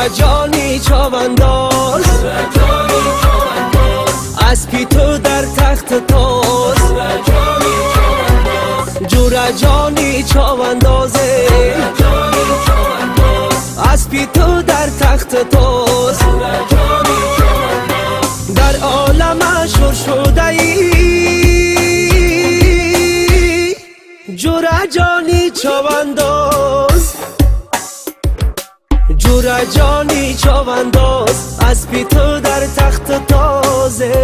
Ҷура ҷони човандоз, аспи ту дар тахти тоз. Ҷура ҷони човандозе, аспи ту дар тахти тоз. Дар олам шур шудаӣ, ҷура ҷони човандоз. Ҷура ҷони човандоз, аспи ту дар тахти тозе.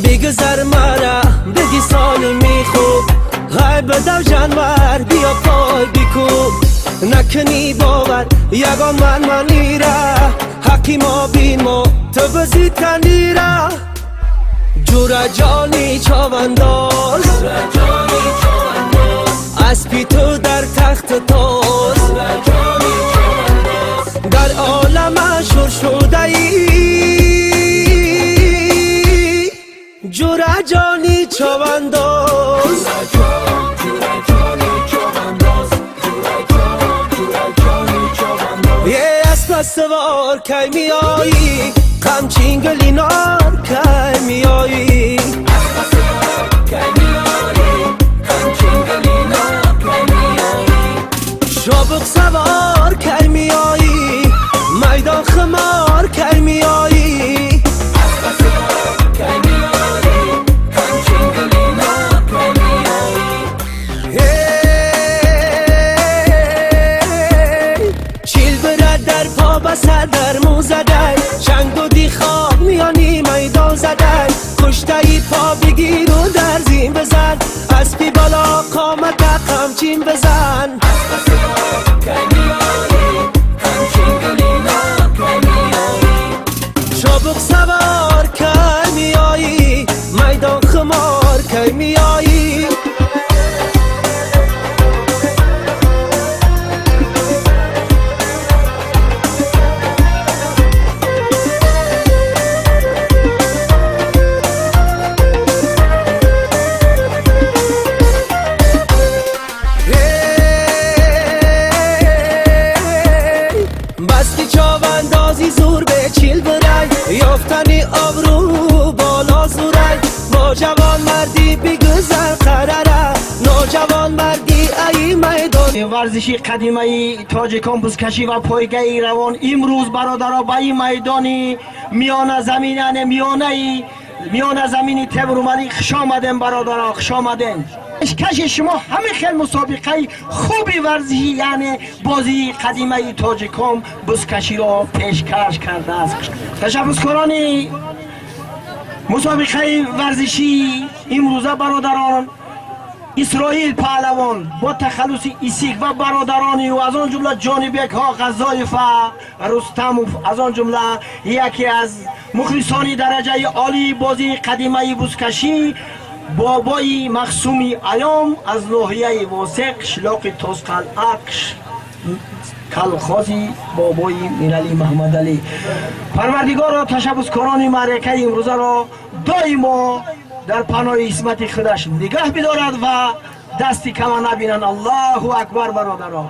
Бигзар мара, бигӣ солими хуб, ғайб дав ҷанвар, биё пой бикӯб. Накунӣ бовар ягон ман манира, ҳаққи мо бин мо ту бизид канира. Ҷура ҷони човандоз, аспи ту дар тахти тоз. Дар олам шур шудаӣ, ҷура ҷони човандоз. Е асп савор кай меоӣ, қамчин гулинор кай меоӣ. Шобуқ савор кай меоӣ, майдон хумор кай меоӣ. Чил бира дар по ба сар дар мӯ задай, чанг дуди хок миёни майдон задай. Куштаи по бигиру дар зин бизан, аспи боло қомата қамчин бизан. Чобуқ савор кай меоӣ, майдон хумор кай меоӣ. Бас ки човандозӣ зур бе чил бирай, ёфтани обрӯ боло зурай. Бо ҷавонмардӣ бигузар қарара, ноҷавонмардӣ ай майдон. Варзиши қадимаи тоҷикон, бузкашӣ ва пойгаи равон имрӯз, бародаро, ба ин майдони миёна замин, яъне миёнаи миёна замини Темурмалик хуш омадем, бародаро, хуш омадем. Пешкаши шумо ҳамин хел мусобиқаи хуби варзишӣ, яъне бозии қадимаи тоҷикон, бузкаширо пешкаш кардааст. Ташаббускорони мусобиқаи варзишии имрӯза, бародарон, Исроил Паҳлавон бо тахаллуси Исик ва бародарони ӯ, аз он ҷумла Ҷонибекҳо Ғазоев ва Рустамов, аз он ҷумла яке аз мухлисони дараҷаи олии бозии қадимаи бузкашӣ, бобои Мақсуми Аём аз ноҳияи Восеъ, қишлоқи Тозқалъа, калхози бобои Миралӣ Маҳмадалӣ. Парвардигоро, ташаббускорони маъракаи имрӯзаро доимо дар паноҳи исмати худаш нигаҳ бидорад ва дасти кама набинанд. Аллоҳу акбар, бародаро.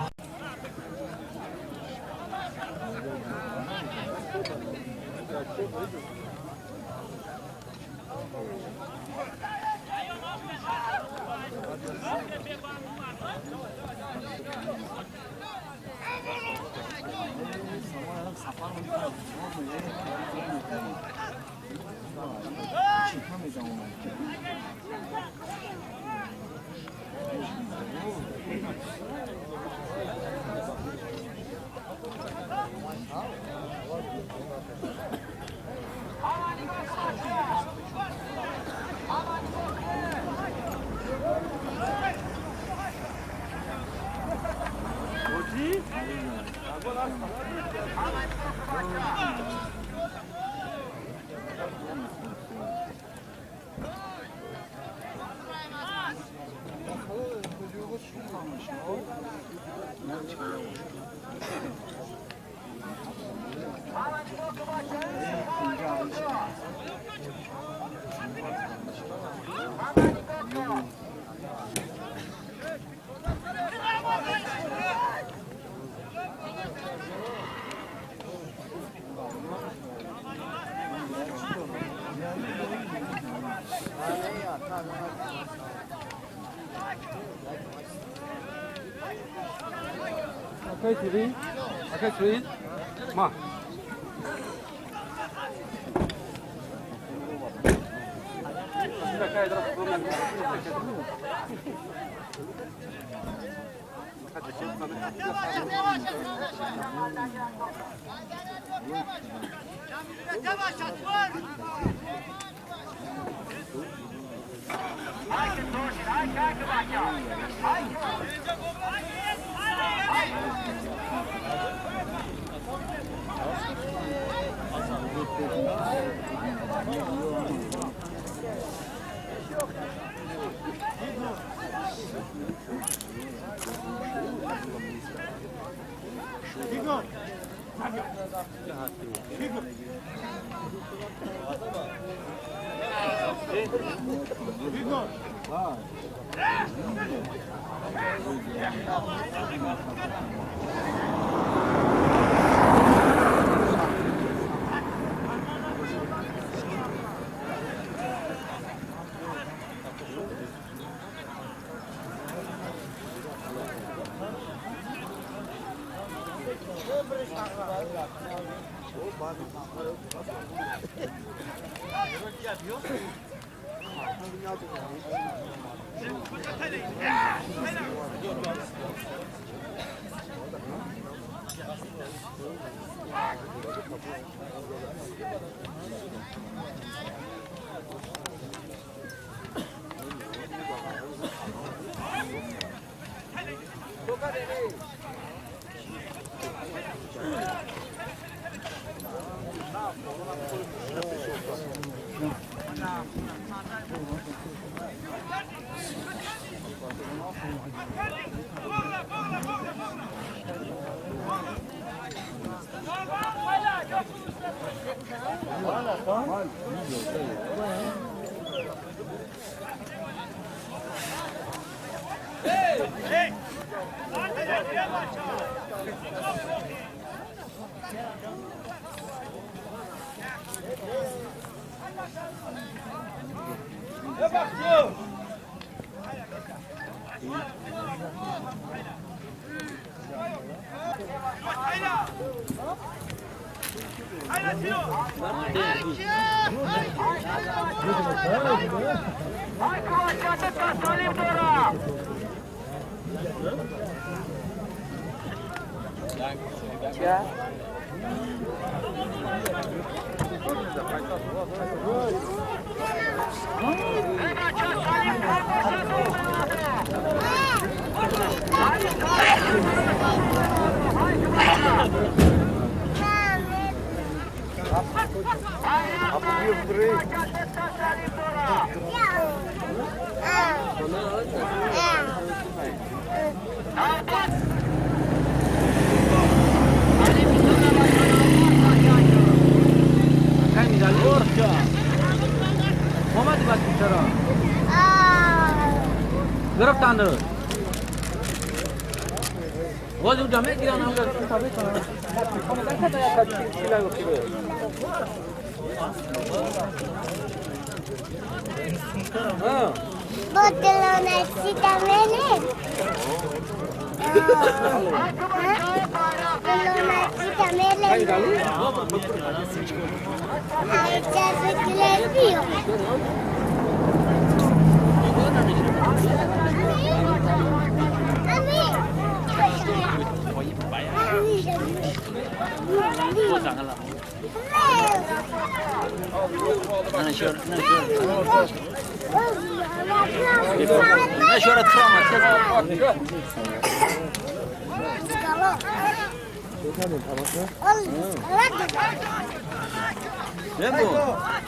Ne bu?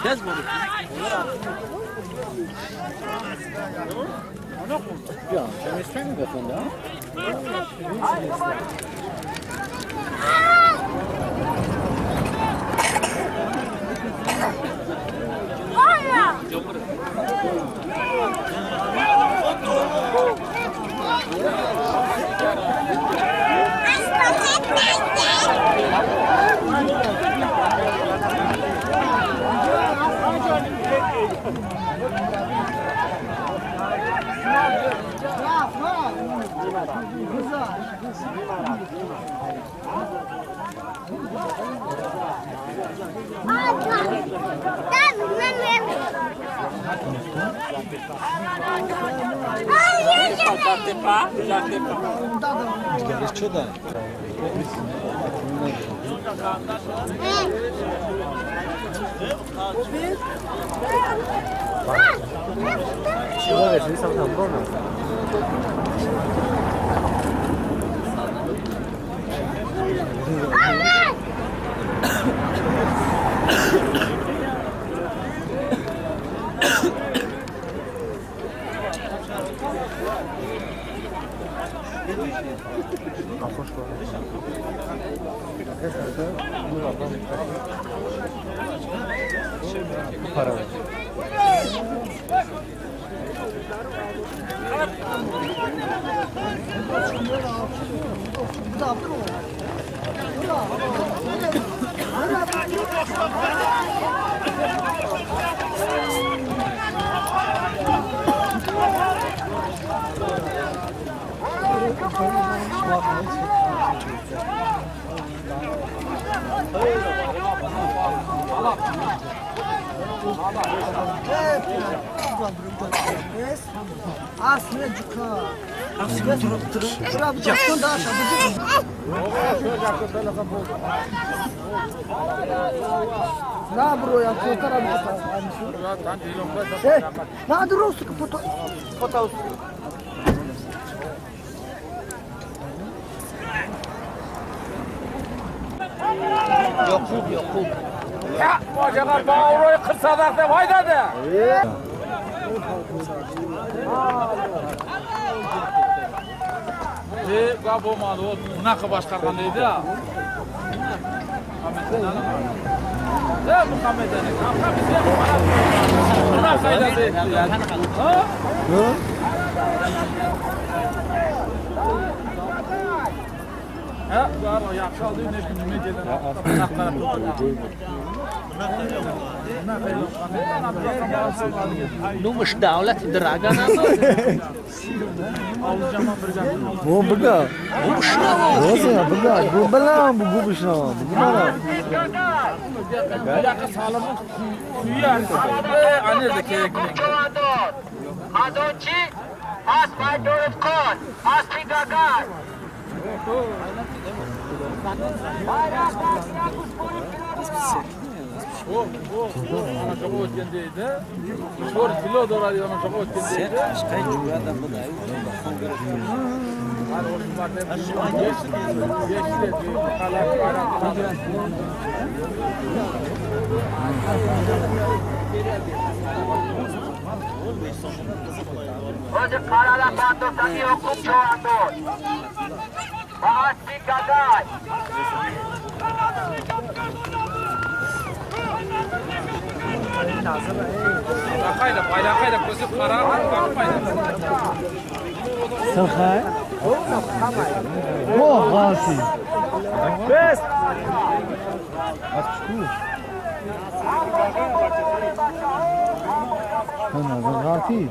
Kes bunu. Bunaqa boshqargan deydi. Номаш давлати драга набуд. Бу бага. Бу бага. Бу балам бу бишнавам. Бу манам. Сахай? О, Гаси! Бест! Гаси!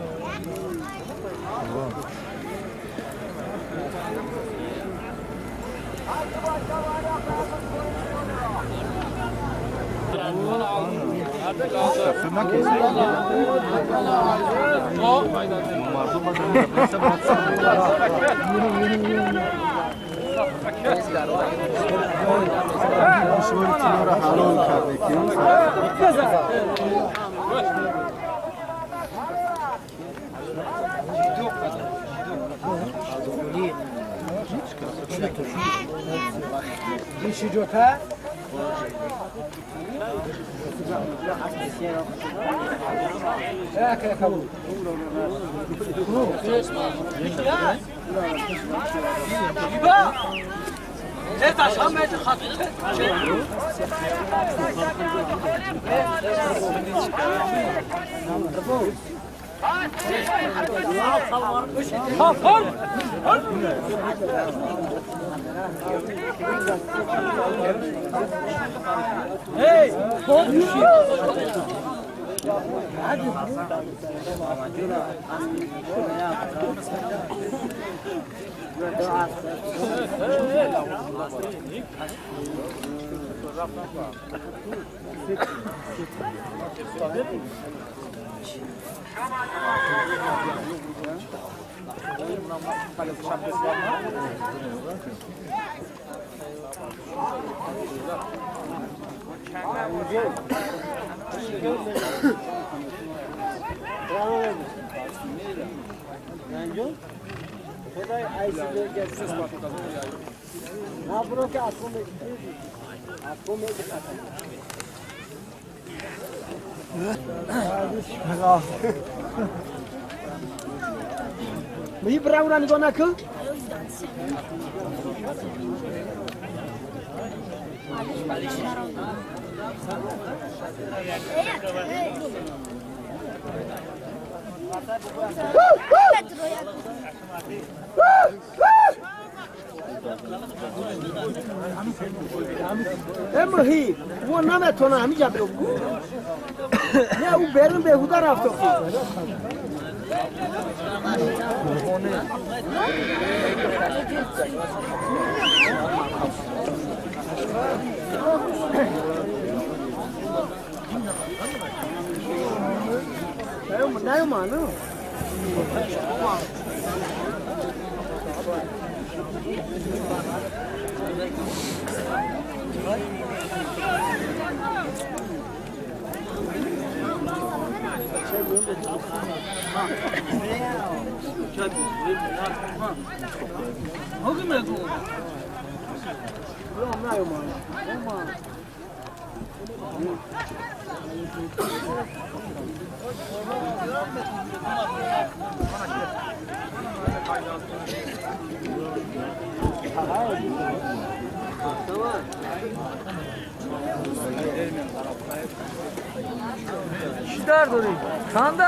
می براونا نگاه نکن. امهی و نمیتونه همینجا بگو. نه او برن به هودا رفت. نه نه. چی در داری؟ خنده؟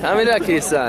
Kamera kisa.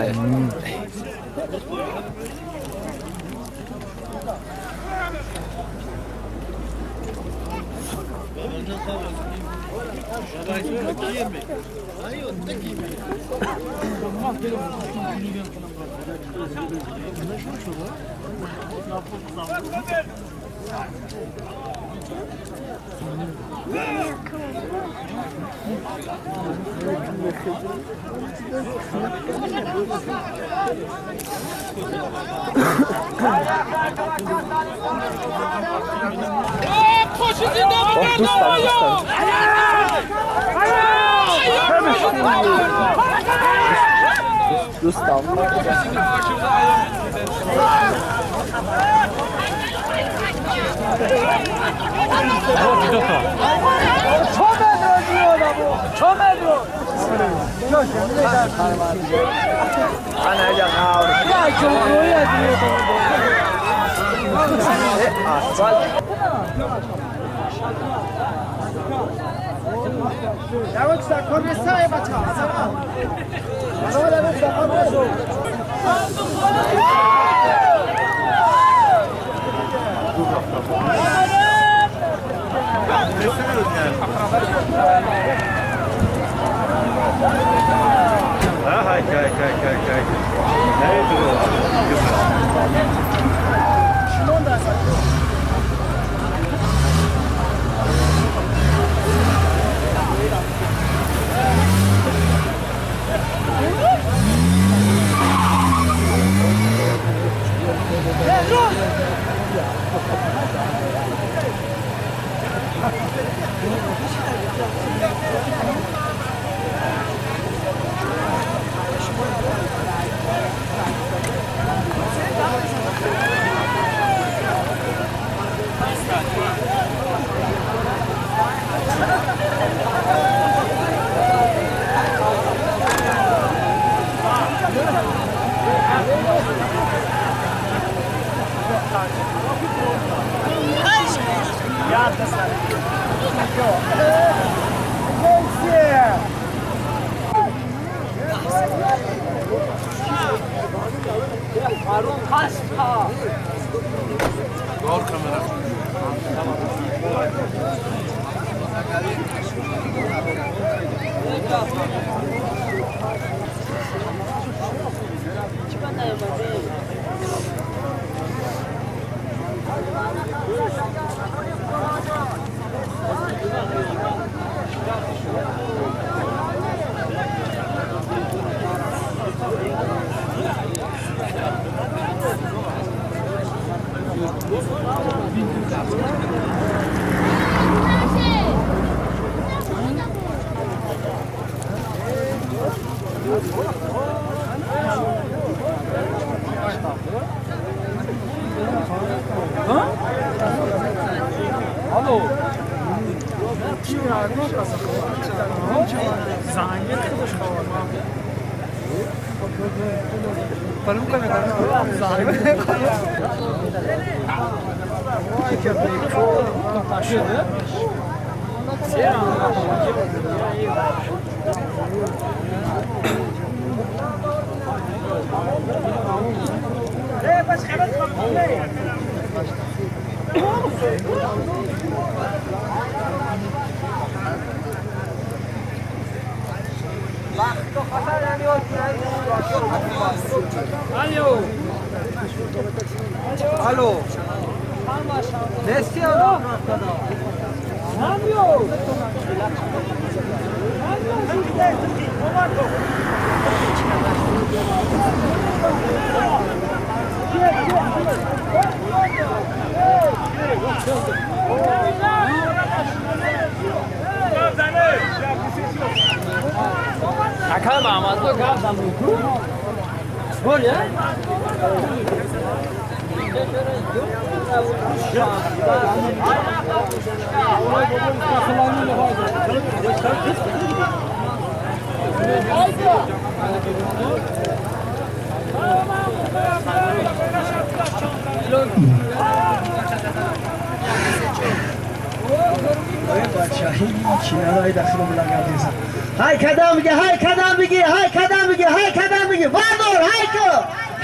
های کدام بگی های کدام بگی های کدام بگی های کدام بگی وردار های که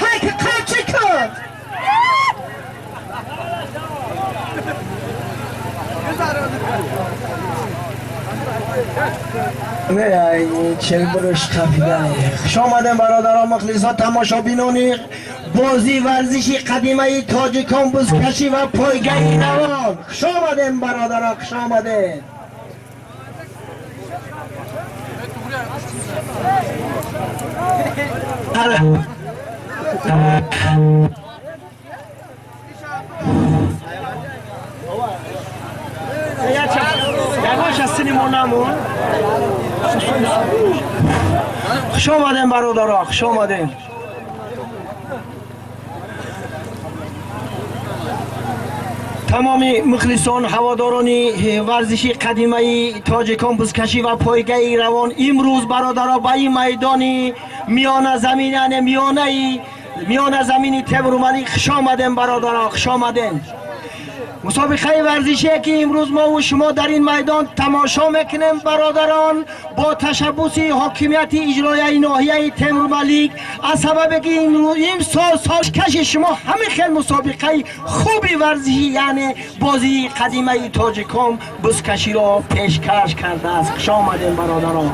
های که قمچی کن خوش آمدن برادران مخلصان تماشابینان بازی ورزشی قدیمه تاجیکان بزکشی و پایگاه روان. خوش آمدن برادران، خوش آمدن. خوش آمدین برادرها، خوش آمدین. تمام مخلصان هواداران ورزشی قدیمه تاجیکان بزکشی و پایگاه روان امروز برادرها به این میدان میانه زمین، یعنی میانه زمین تیمورملک خوش آمدین برادرها، خوش آمدین. مسابقه ورزشی که امروز ما و شما در این میدان تماشا میکنیم برادران با تشبث حاکمیت اجرایی ناحیه تیمورملک، از سبب که این سال کش شما همه خیلی مسابقه خوبی ورزشی یعنی بازی قدیمه تاجیکان بزکشی را پیشکش کرده است. خوش آمدین برادران،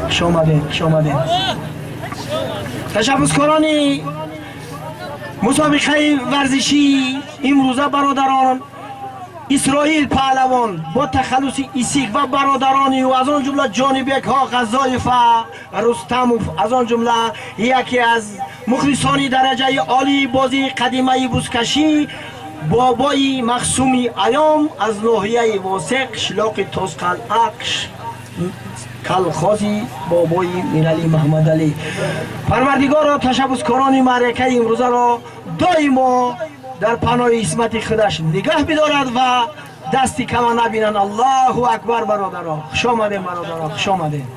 خوش آمدین، خوش آمدین. تشبثکاران مسابقه ورزشی امروزه برادران اسرائیل پهلوان با تخلص ایسیک و برادرانی و از آن جمله جانبک ها غزایف و رستموف، از آن جمله یکی از مخلصان درجه عالی بازی قدیمه بزکشی Бобои Махсуми Аём аз ноҳияи Восеъ, қишлоқи Тозқалъа, калхози бобои Миралӣ Маҳмадалӣ. Парвардигоро, ташаббускорони маъракаи имрӯзаро доимо дар паноҳи исмати худаш нигаҳ бидорад ва дасти кама набинанд. Аллоҳу акбар! Бародаро, хуш омадем, бародаро, хуш омадем.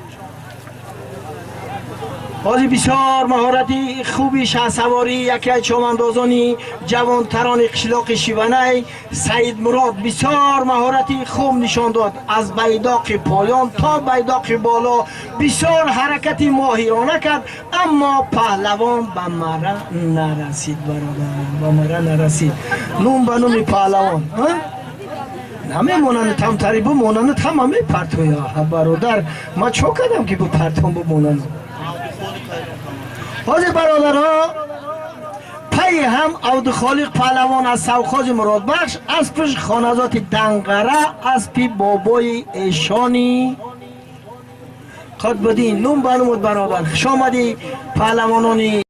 Ҳозир бисёр маҳорати хуби шаҳсаворӣ яке аз чомандозони ҷавонтарони қишлоқи Шиванай, Саидмурод, бисёр маҳорати хуб нишон дод. Аз байдоқи поён то байдоқи боло бисёр ҳаракати моҳирона кард, аммо паҳлавон ба мара нарасид, бародар, ба мара нарасид. Нум ба нуми паҳлавон намемонанд, тамтари бимонанд, ҳама мепартоя. Бародар, ман чо кардам, ки бипартом, бимонанд? Ҳозир, бародаро, пайи ҳам Абдухолиқ паҳлавон аз совхози Муродбахш, аспаш хоназоти Данғара, аспи бобои эшони Қутбиддин. Нум ба нумуд, бародар, хушомадӣ, паҳлавонони.